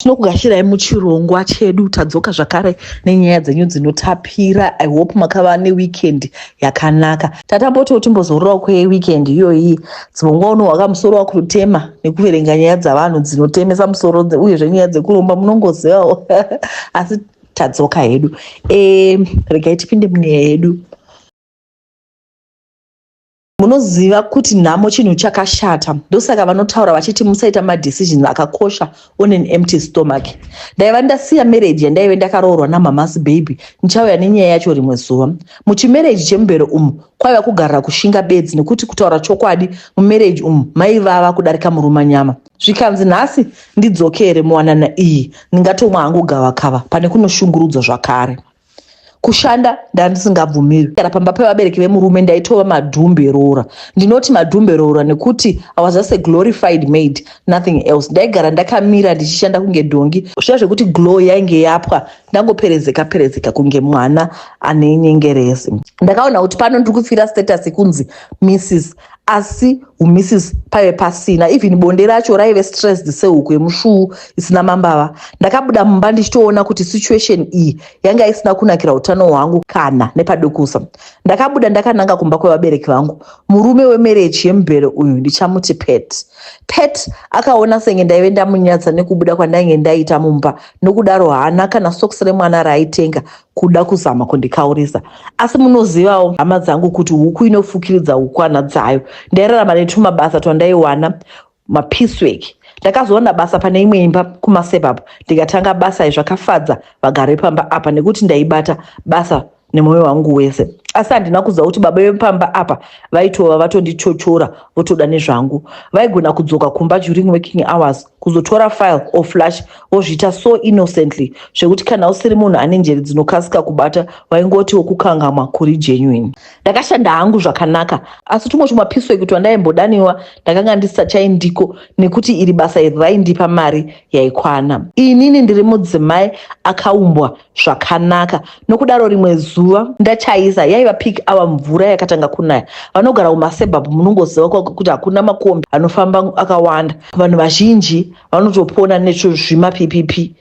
Tinokugashirai muchirongwa chedu. Tadzoka zvakare nenyaya dzenyu dzinotapira. I hope makava neweekend yakanaka. Tatambotiwo timbozororawo kweweekend iyoyi. Dzimwe nguva unohwa kamusoro wakutema nekuverenga nyaya dzavanhu dzinotemesa musoro uyezve nyaya dzekuromba munongozivawo. Asi tadzoka hedu. Regai tipinde munyaya yedu. Munoziva kuti nhamo chinhu chakashata, ndosaka vanotaura vachiti musaita madecisions akakosha on an empty stomach. Ndaiva ndasiya marriage yandaive ndakaroorwa namama's baby. Ndichauya nenyaya yacho rimwe zuva. Muchimarriage chemubhero umu kwaiva kugarira kushinga bedzi, nekuti kutaura chokwadi, mumarriage umu maivava kudarika murumanyama. Zvikanzi nhasi ndidzokere muwanana iyi, ndingatomwa hangu gavakava pane kunoshungurudzwa zvakare. Kushanda ndandisingabvumirwi. Kana pamba pevabereki vemurume ndaitova madhumbe roora. Ndinoti madhumbe roora nekuti I was just a glorified maid, nothing else. Ndaigara ndakamira ndichishanda kunge dhongi, zviya zvekuti glow yainge yapwa, ndangoperezeka perezeka kunge mwana ane nyengerezi. Ndakaona kuti pano ndiri kufira status yekunzi Mrs, asi uMrs paive pasina. Even bonde racho raive stressed sehuku yemusvuu isina mambava. Ndakabuda mumba ndichitoona kuti situation iyi yanga isina kunakira utano hwangu kana nepadukusa. Ndakabuda ndakananga kumba kwevabereki vangu. Murume wemarriage yemubhero uyu ndichamuti Pet. Pet akaona senge ndaive ndamunyatsa nekubuda kwandainge ndaita mumba, nokudaro haana kana socks remwana raaitenga kuda kuzama kundikaurisa. Asi munozivawo, hama dzangu, kuti huku inofukiridza hukwana dzayo. Ndairarama netumabasa twandaiwana, mapiecework. Ndakazowana basa pane imwe imba kumasuburbs, ndikatanga basa. Zvakafadza vagari vepamba apa nekuti ndaibata basa nemwoyo wangu wese. Asi handina kuziva kuti baba vepamba apa vaitova vatondichochora, votoda nezvangu. Vaigona kudzoka kumba during working hours kuzotora file or flash, vozviita so innocently zvekuti kana usiri munhu ane njere dzinokasika kubata, waingotiwo kukangamwa kuri genuine. Ndakashanda hangu zvakanaka, asi tumwe tumapiecework twandaimbodaniwa ndakanga ndisisachaindiko, nekuti iri basa iri raindipa mari yaikwana. Inini ndiri mudzimai akaumbwa zvakanaka, nokudaro rimwe zuva ndachaisa, yaiva peak hour, mvura yakatanga kunaya. Vanogara kumasuburbs munongoziva kuti hakuna makombi anofamba akawanda. Vanhu vazhinji vanotopona nezvimaPPP.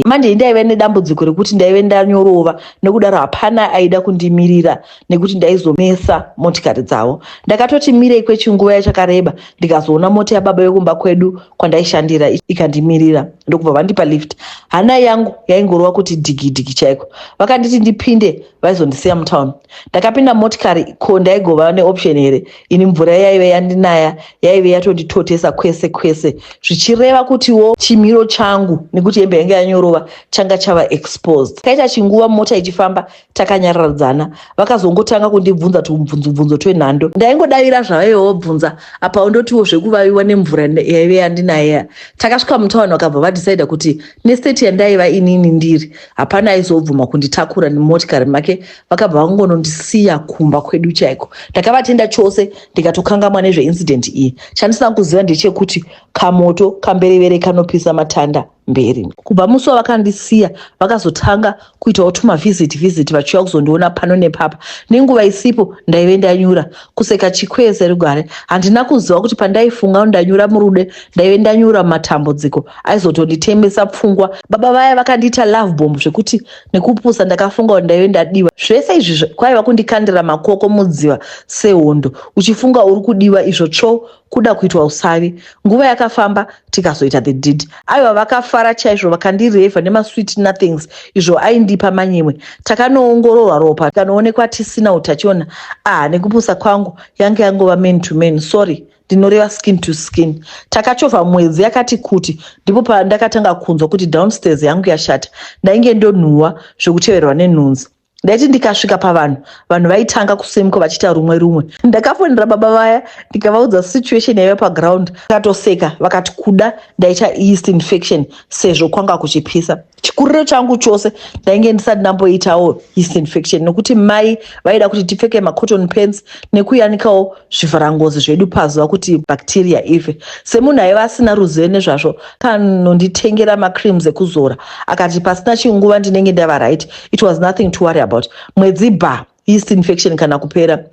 Manje ndaive nedambudziko rekuti ndaive ndanyorova, nokudaro hapana aida kundimirira nekuti ndaizomesa motikari dzavo. Ndakatoti mirei kwechinguva chakareba, ndikazoona mota yababa vekumba kwedu kwandaishandira ikandimirira, ndokubva vandipa lift. Hana yangu yaingorova kuti dhigi dhigi chaiko. Vakanditi ndipinde, vaizondisiya mutauni. Ndakapinda motikari. Ko ndaigova neoption here ini? Mvura yaive yandinaya yaive yatonditotesa kwese kwese, zvichireva kutiwo chimiro changu, nekuti hembe yange yanyorova, changa chava exposed. Kaita chinguva mota ichifamba takanyaradzana. Vakazongotanga kundibvunza tumubvunzobvunzo twenhando. Ndaingodavira zvavaive vobvunza, apa undotiwo zvekuvaviwa nemvura yaive yandinaya. Takasvika mutauni, vakabva vadhisaidha kuti nestate yandaiva inini ndiri, hapana aizobvuma kunditakura nemotikari make. Vakabva vangonondisiya kumba kwedu chaiko. Ndakavatenda chose, ndikatokangamwa nezveincident iyi. Chandisina kuziva ndechekuti kamoto kamberevere kanopisa matanda mberi. Kubva musi wavakandisiya, vakazotanga kuitawo tumavisit visit, vachiuya kuzondiona pano nepapa. Nenguva isipo ndaive ndanyura kuseka chikwese rugare. Handina kuziva kuti pandaifunga ndanyura murude, ndaive ndanyura mumatambudziko aizotonditemesa pfungwa. Baba vaya vakandiita love bomb zvekuti nekupusa ndakafunga kuti ndaive ndadiwa. Zvese izvi kwaiva kundikandira makoko mudziva sehondo, uchifunga uri kudiwa, izvo tsvo kuda kuitwa usavi. Nguva yakafamba, tikazoita the deed. Aiwa, vakafara chaizvo, vakandirevha nemasweet nothings izvo aindipa manyemwe. Takanoongororwa ropa, tikanoonekwa tisina utachiona. Ah, nekupusa kwangu yange yangova man to man, sorry, ndinoreva skin to skin. Takachovha mwedzi yakati kuti, ndipo pandakatanga kunzwa kuti downstairs yangu yashata. Ndainge ndonhuhwa zvekuteverwa nenhunzi. Ndaiti ndikasvika pavanhu, vanhu vaitanga kusimuka vachiita rumwe rumwe. Ndakafonera baba vaya, ndikavaudza situation yaiva paground. Vakatoseka, vakati kuda ndaita yeast infection sezvo kwanga kuchipisa. Chikuriro changu chose ndainge ndisati ndamboitawo yeast infection, nekuti mai vaida kuti tipfeke macotton pants nekuyanikawo zvivharangozi zvedu pazuva kuti bacteria ife. Semunhu aiva asina ruzivo nezvazvo, kanonditengera macreams ekuzora, akati pasina chinguva ndinenge ndava right. It was nothing to worry about. Mwedzi ba, yeast infection kana kupera.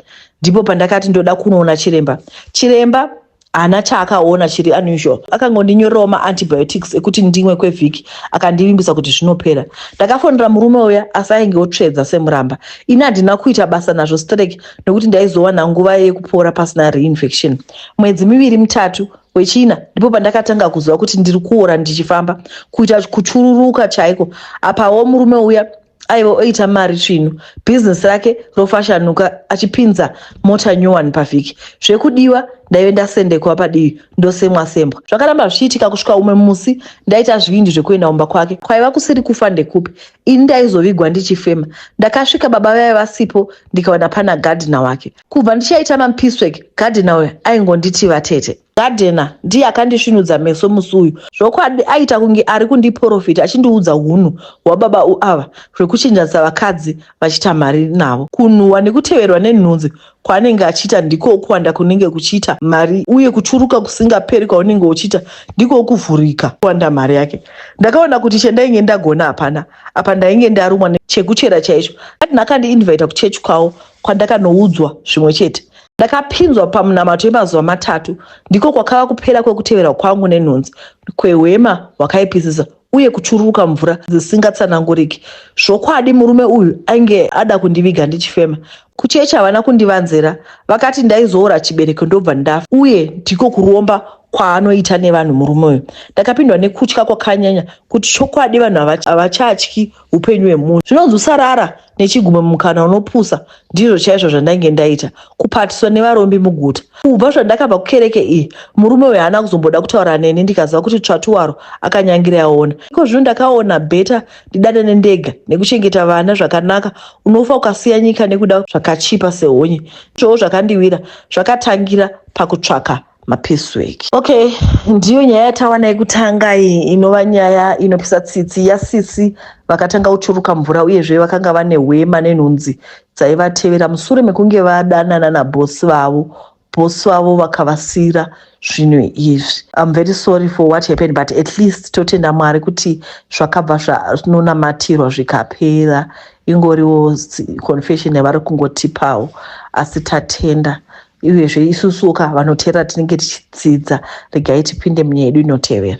Ndipo pandakati ndoda kunoona chiremba. Chiremba Haana chaakaona chiri unusual. Akangondinyorerawo maantibiotics ekuti ndimwe kwevhiki akandivimbisa kuti zvinopera. Ndakafonera murume uya asi ainge otsvedza semuramba. Ini handina kuita basa nazvo sterek nekuti ndaizowana nguva yekupora pasina reinfection. Mwedzi miviri mitatu wechina ndipo pandakatanga kuziva kuti ndiri kuora ndichifamba kuita kuchururuka chaiko. Apawo murume uya aiva oita mari tsvinu bhizinesi rake rofashanuka achipinza mota nyowani pavhiki zvekudiwa ndaive ndasendekwa padivi ndosemwa sembwa zvakaramba zvichiitika kusvika umwe musi ndaita zvivindi zvekuenda kumba kwake kwaiva kusiri kufa ndekupi ini ndaizovigwa ndichifema ndakasvika baba vaive vasipo ndikawana pana gadhina wake kubva ndichaita mapiswek gadhina uyo aingonditi vatete Gardener ndiye akandisvinudza meso musi uyu. Zvokwadi aiita kunge ari kundiporofita achindiudza hunhu hwababa ava hwekuchinjanisa vakadzi vachiita mari navo. Kunhuhwa nekuteverwa nenhunzi kwaanenge achiita ndiko kuwanda kunenge kuchiita mari uye kuchuruka kusingaperi kwaunenge uchiita ndiko kuvhurika kuwanda mari yake. Ndakaona kuti chandainge ndagona hapana apa ndainge ndarumwa nechekuchera chaicho. Gardener akandiinvita kuchechi kwavo kwandakanoudzwa zvimwe chete. Ndakapinzwa pamunamato yemazuva matatu. Ndiko kwakava kupera kwekuteverwa kwangu nenhunzi, kwehwema hwakaipisisa uye kuchururuka mvura dzisingatsananguriki. Zvokwadi murume uyu ainge ada kundiviga ndichifema. Kuchechi havana kundivanzira, vakati ndaizoora chibereko ndobva ndafa uye ndiko kuromba kwaanoita nevanhu murume uyu. Ndakapindwa nekutya kwakanyanya kuti chokwadi vanhu havachatyi upenyu hwemunhu. Zvinonzi usarara nechigumwe mumukana unopusa ndizvo chaizvo zvandainge ndaita kupatiswa nevarombi muguta. Kubva zvandakabva kukereke iyi murume uyu haana kuzomboda kutaura neni ndikaziva kuti tsvatuwaro akanyangira yaona. Iko zvino ndakaona better ndidanane ndega nekuchengeta vana zvakanaka unofa ukasiya nyika nekuda zvakachipa sehonye. Ndizvowo zvakandiwira zvakatangira pakutsvaka mapiecework. Okay, ndiyo nyaya yatawana yekutanga iyi inova nyaya inopisa tsitsi yasisi vakatanga kuchuruka mvura uyezve vakanga vane hwema nenhunzi dzaivatevera musure mekunge vadanana nabhosi vavo. Bhosi vavo vakavasiira zvinhu izvi. I'm very sorry for what happened but at least totenda Mwari kuti zvakabva zvanonamatirwa zvikapera. Ingoriwo confession yavari kungotipawo asi tatenda uyezve isusuka vanoteerera tinenge tichidzidza regai tipinde munyaya yedu inotevera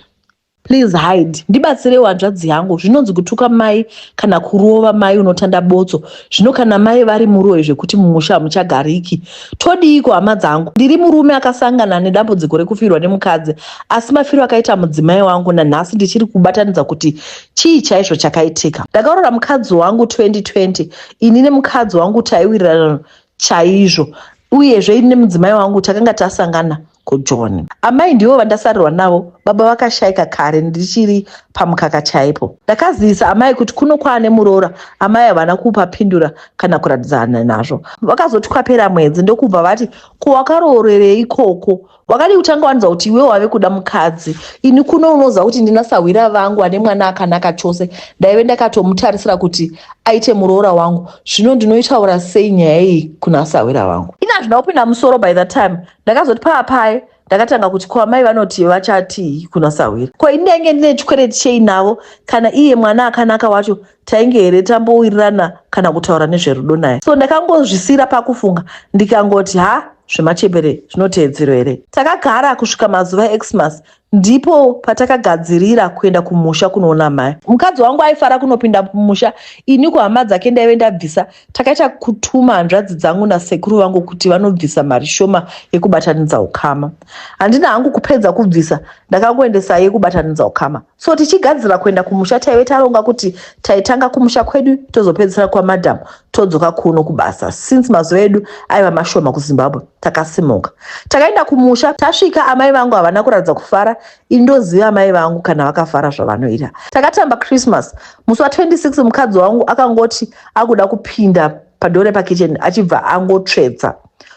please hide ndibatsirewo hanzvadzi yangu zvinonzi kutuka mai kana kurova mai unotanda botso zvino kana mai vari muroyi zvekuti mumusha hamuchagariki todiiko hama dzangu ndiri murume akasangana nedambudziko rekufirwa nemukadzi asi mafiro akaita mudzimai wangu nanhasi ndichiri kubatanidza kuti chii chaizvo chakaitika ndakaroora mukadzi wangu 2020 ini nemukadzi wangu taiwirirana chaizvo uyezve ini nemudzimai wangu takanga tasangana kujoni amai ndivo vandasarirwa navo baba vakashaika kare ndichiri pamukaka chaipo ndakazivisa amai kuti kuno kwaane muroora amai havana kupapindura kana kuratidzana nazvo vakazoti kwapera mwedzi ndokubva vati ko wakaroorerei ikoko Wakadii kutanga wanzwa kuti iwe wave kuda mukadzi? Ini kuno unoziva kuti ndina sahwira vangu ane mwana akanaka chose. Ndaive ndakatomutarisira kuti aite muroora wangu. Zvino ndinoitaura sei nyaya iyi kuna sahwira vangu? Ini hazvina kupinda musoro by that time. Ndakazoti pava paye ndakatanga kuti ko amai vanoti vachatii kuna sahwira? Ko ini ndainge ndine chikwereti chei navo kana iye mwana akanaka wacho tainge here tambowirirana kana kutaura nezverudo naye so ndakangozvisira pakufunga ndikangoti ha zvemachembere zvinoteedzero here takagara kusvika mazuva exmas ndipo patakagadzirira kuenda kumusha kunoona mai mukadzi wangu aifara kunopinda kumusha ini kuhama dzake ndaive ndabvisa takaita kutuma hanzvadzi dzangu nasekuru vangu kuti vanobvisa mari shoma yekubatanidza ukama handina hangu kupedza kubvisa ndakangoendesa yekubatanidza ukama So tichigadzira kuenda kumusha taive taronga kuti taitanga kumusha kwedu tozopedzisira kwamadam todzoka kuno kubasa since mazuva edu aiva mashoma kuZimbabwe. Takasimuka takaenda kumusha tasvika amai vangu havana kuratidza kufara ini ndoziva amai vangu kana vakafara zvavanoita. Takatamba Christmas musi wa 26 mukadzi wangu akangoti akuda kupinda padoor repakitchen achibva angotsvedza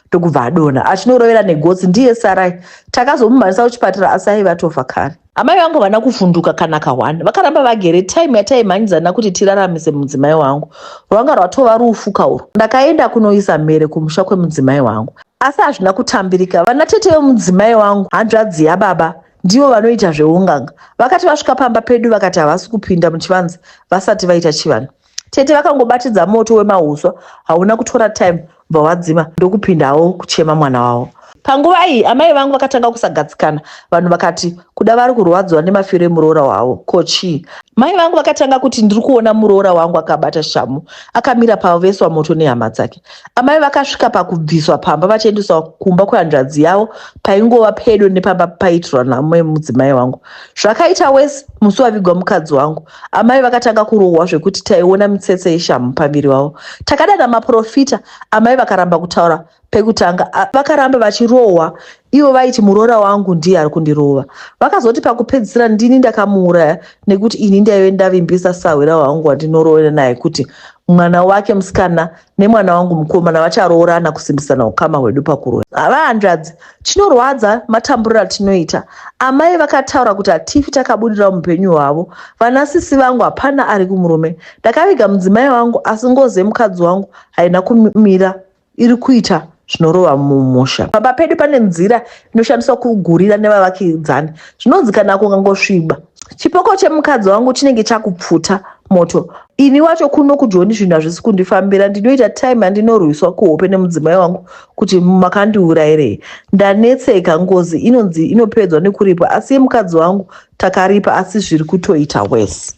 ndokubva adonha achinorovera negotsi ndiye sarai takazomumhanyisa kuchipatara asi aive atofa kare. Amai vangu havana kuvhunduka kana kahwani. Vakaramba vagere time yataimhanyidzana kuti tiraramise mudzimai wangu. Rwanga rwatova rufu kaurwu. Ndakaenda kunoisa mhere kumusha kwemudzimai wangu. Asi hazvina kutambirika. Vana tete vemudzimai wangu, hanzvadzi yababa, ndivo vanoita zveunganga. Vakati vasvika pamba pedu vakati havasi kupinda muchivanze vasati vaita chivanhu. Tete vakangobatidza moto wemahuswa hauna kutora time bva wadzima ndokupindawo kuchema mwana wavo. Panguva iyi amai vangu vakatanga kusagadzikana. Vanhu vakati kuda vari kurwadziwa nemafiro emuroora wavo. Ko chii? Mai vangu vakatanga kuti ndiri kuona muroora wangu akabata shamhu akamira paveswa moto nehama dzake. Amai vakasvika pakubviswa pamba vachiendeswa kumba kwehanzvadzi yavo paingova pedo nepamba paiitirwa nhamo yemudzimai wangu. Zvakaita wese musi wavigwa mukadzi wangu. Amai vakatanga kurohwa zvekuti taiona mitsetse yeshamhu pamuviri wavo. Takadana maporofita, amai vakaramba kutaura pekutanga. Vakaramba vachirohwa ivo vaiti muroora wangu ndiye ari kundirova. Vakazoti pakupedzisira ndini ndakamuuraya nekuti ini ndaive ndavimbisa sahwira wangu wandinoroora naye kuti mwana wake musikana nemwana wangu mukomana vacharoorana kusimbisana ukama hwedu pakuroya. Vahanzvadzi, chinorwadza matamburiro atinoita. Amai vakataura kuti hatifi takabudira mupenyu hwavo. Vana sisi vangu hapana ari kumurume. Ndakaviga mudzimai wangu asi ngozi yemukadzi wangu haina kumira iri kuita zvinorova mumusha. Pamba pedu pane nzira inoshandiswa kugurira nevavakidzani. Zvinonzi kana kukangosviba, chipoko chemukadzi wangu chinenge chakupfuta moto. Ini wacho kuno kuJoni zvinhu hazvisi kundifambira. Ndinoita time yandinorwiswa kuhope nemudzimai wangu kuti makandiurayirei. Ndanetseka, ngozi inonzi inopedzwa nekuripwa asi yemukadzi wangu takaripa asi zviri kutoita worse.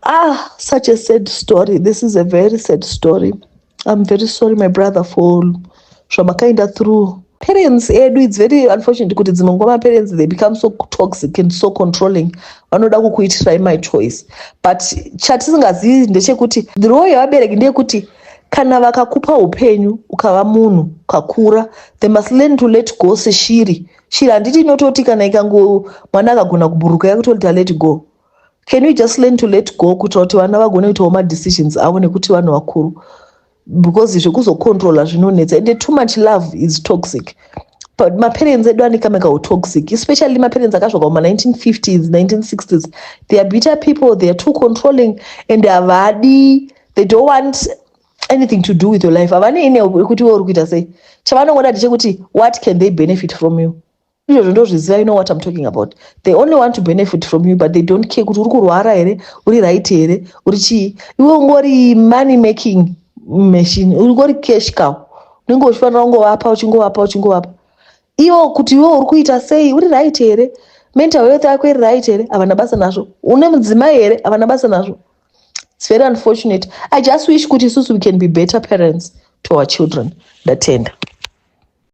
Ah, such a sad story. This is a very sad story. I'm very sorry, my brother, for zvamakaenda through. Parents edu, it's very unfortunate kuti dzimwe nguva maparents, they become so toxic and so controlling. Vanoda kukuitirai my choice, but chatisingazivi ndechekuti the role yevabereki ndeyekuti kana vakakupa upenyu, ukava munhu, ukakura, they must learn to let go seshiri. Shiri handiti inototi kana ikango mwana akagona kubhuruka yakutolita let go? Can we just learn to let go kuitira kuti vana vagone kuitawo madecisions avo nekuti vanhu vakuru? Because zvekuzocontrola zvinonetsa, ende too much love is toxic. But maparents edu ane kamwe kautoxic, especially maparents akazvarwa kuma-1950s, 1960s. They are bitter people. They are too controlling and havadi, they don't want anything to do with your life. Havanei nekuti iwe uri kuita sei. Chavanongoda ndechekuti what can they benefit from you. Izvozvo ndozviziva. You know what I'm talking about. They only want to benefit from you, but they don't care kuti uri kurwara here, uri right here, uri chii. Iwe ungori money making machine, ungori cash cow. Unenge uchifanira kungovapa, uchingovapa, uchingovapa ivo. Kuti iwe uri kuita sei, uri right here, mental health yako iri right here, havana basa nazvo. Une mudzimai here, havana basa nazvo. It's very unfortunate. I just wish kuti isusu we can be better parents to our children. Ndatenda.